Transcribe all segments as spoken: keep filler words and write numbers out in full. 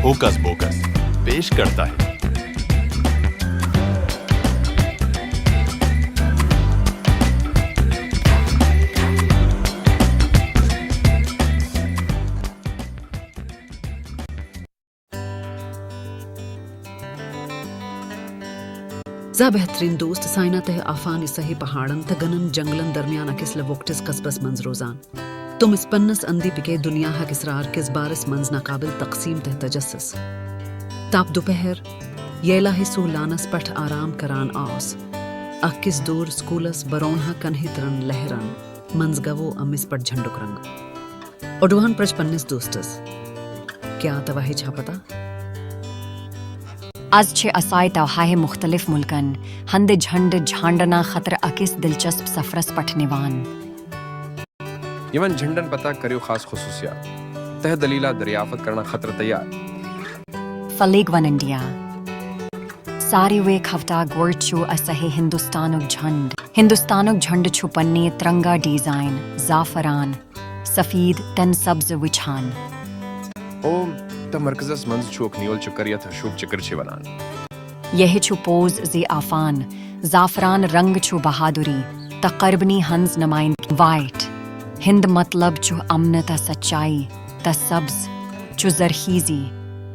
Hocus bogus पेश करता है। زا بہترین دوست سائنا تہ آفان اسہے پہاڑن تہ گنن جنگلن درمیان اکس لوکٹس قصبس منز روزان۔ تم اس پنس اندی پکے دنیا ہک اسرار کس بارس منز ناقابل تقسیم تہ تجسس۔ تاپ دوپہر ییلہ سو لانس پٹھ آرام کران آس، اکس دور سکولس برونہہ کنہترن لہرن منز گوو امس پٹھ جھنڈک رنگ۔ اڈوہن پرچ پنس دوستس، کیا توہہ چھا پتہ؟ از چھ اسائی توہاہ مختلف ملکن ہند جھنڈ جھانڈنا خطر اکس دلچسپ سفرس پٹھ نوان۔ یمن جھنڈن پتہ کریو خاص خصوصیات تہ دلیلہ دریافت کرنا خطر تیار۔ فلیگ ون انڈیا۔ ساروے کھوتہ گوڑ چھ اسہے ہندوستانک جھنڈ۔ ہندوستانک جھنڈ چھ پننی ترنگا ڈیزائن، زعفران، سفید تن سبز وچھان۔ او تہ مرکزس منز چھوک نیول چکر یتھ اشوک چکر چھ ونان۔ یہ چھ پوز زی آفان، زعفران رنگ چھ بہادری تہ قربنی ہنز نمائندگی۔ وائٹ ہند مطلب چھ امن تہ سچائی، تہ سبز چھ زرخیزی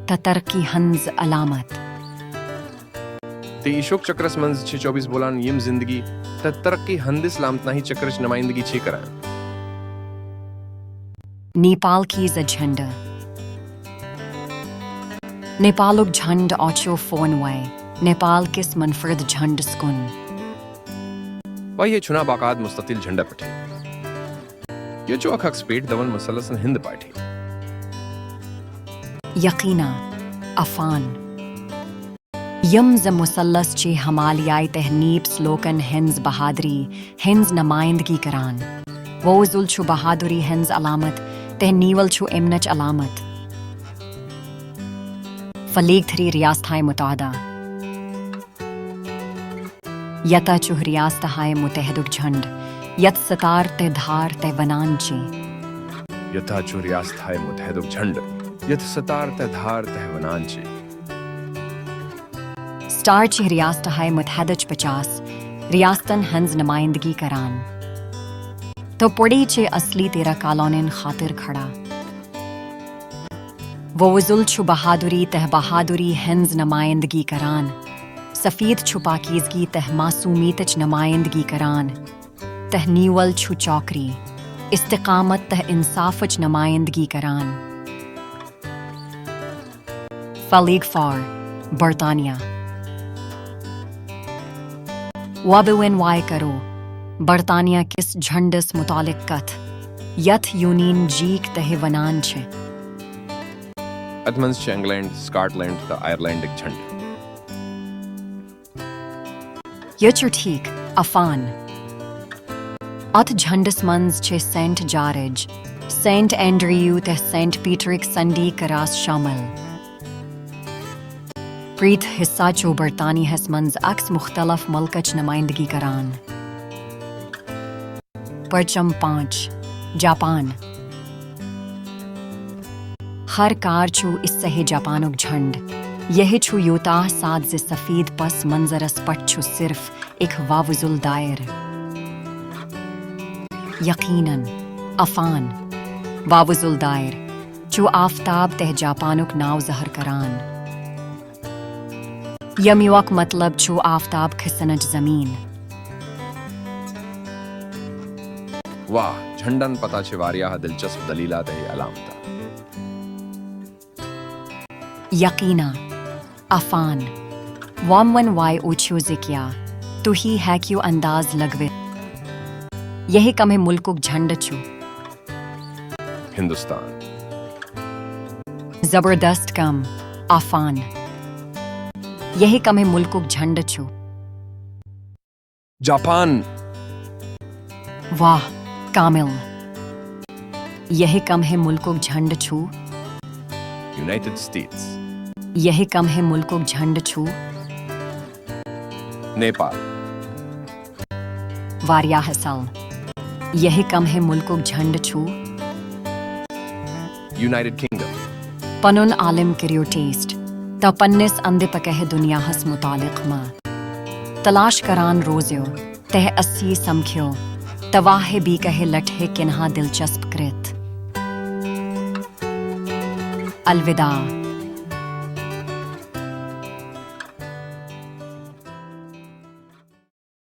تہ ترقی ہنز علامت۔ تہ اشوک چکرس منز چھ چوبیس بولان یم زندگی تہ ترقی ہندس لامتناہی چکرچ نمائندگی چھ کران۔ نیپال کی ز جھنڈ۔ نیپالک جھنڈ آچو فون وائے نیپال کس منفرد جھنڈس کن۔ و یہ چھنا باقاعد مستطیل جھنڈ پٹھے۔ یہ چھ اکھ اکھ سپیٹ دون مثلثن ہند پاٹھی۔ یقینا افان۔ یم ز مثلث چھ ہمالیائی تہ نیپس لوکن ہنز بہادری ہنز نمائندگی کران۔ ووزل چھ بہادری ہنز علامت تہ نیول چھ امنچ علامت۔ فلیگ تھری ریاستہائے متحدہ۔ یتہ چھ ریاستہائے متحدک جھنڈ یتھ ستار تہ دھار تہ ونان چھ۔ یتہ چھ ریاستہائے متحدک جھنڈ یتھ ستار تہ دھار تہ ونان چھ۔ سٹار چھ ریاستہائے متحدچ پچاس ریاستن ہنز نمائندگی کران۔ تو پڑی چھ اصلی تیرہ کالونین خاطر کھڑا۔ ووزل چھ بہادری تہ بہادری ہنز نمائندگی کران۔ سفید چھ پاکیزگی تہ معصومیتچ نمائندگی کران۔ تہ نیول چھ چاکری، استقامت تہ انصافچ نمائندگی کران۔ فلیگ فار برطانیہ۔ وابوین وائے کرو برطانیہ کس جھنڈس متعلق کتھ یتھ یونین جیک تہ ونان چھ۔ اتھ منز چھ انگلینڈ، سکاٹ لینڈ تہ آئرلینڈک جھنڈ۔ یہ چھ ٹھیک افان۔ اتھ جھنڈس منز چھ سینٹ جارج، سینٹ اینڈریو تہ سینٹ پیٹرک سنڈی کراس شامل۔ پریتھ حصہ چھ برطانیہس منز اکس مختلف ملکچ نمائندگی کران۔ پرچم پانچ، جاپان۔ ہر کار چھ اسہے جاپانک جھنڈ۔ یہ چھ یوتاہ ساد ز سفید پس منظرس پٹھ چھ صرف اکھ واوزل دائر۔ یقیناً افان۔ واوزل دائر چھ آفتاب تہ جاپانک ناو ظاہر کران۔ یمیوک مطلب چھ آفتاب کھسنچ زمین۔ واہ، جھنڈن پتہ چھ واریاہ دلچسپ دلیلہ تہ علامتہ۔ یقینا افان۔ وامون وائے اوچھو ز کیا تہی ہیکیو انداز لگوت یہ کمہ ملکک جھنڈ چھ؟ ہندوستان۔ زبردست کم افان۔ یہ کمہ ملکک جھنڈ چھ؟ جاپان۔ واہ کامل۔ یہ کمہ ملکک جھنڈ چھ؟ United States. یہ کمہ ملکک جھنڈ چھ؟ نیپال۔ واریاہ اصل۔ یہ کمہ ملکک جھنڈ چھ؟ United kingdom. پنُن عالم کٔرِو ٹیسٹ، تہٕ پننِس أنٛدۍ پٔکۍ دُنیاہس مُتعلق مہ تلاش کران روزِو، تہٕ اَسی سمکھیو، تہٕ واہے بیٚیہِ لٹہِ کینٛہہ دلچسپ کتھٕ۔ الوداع۔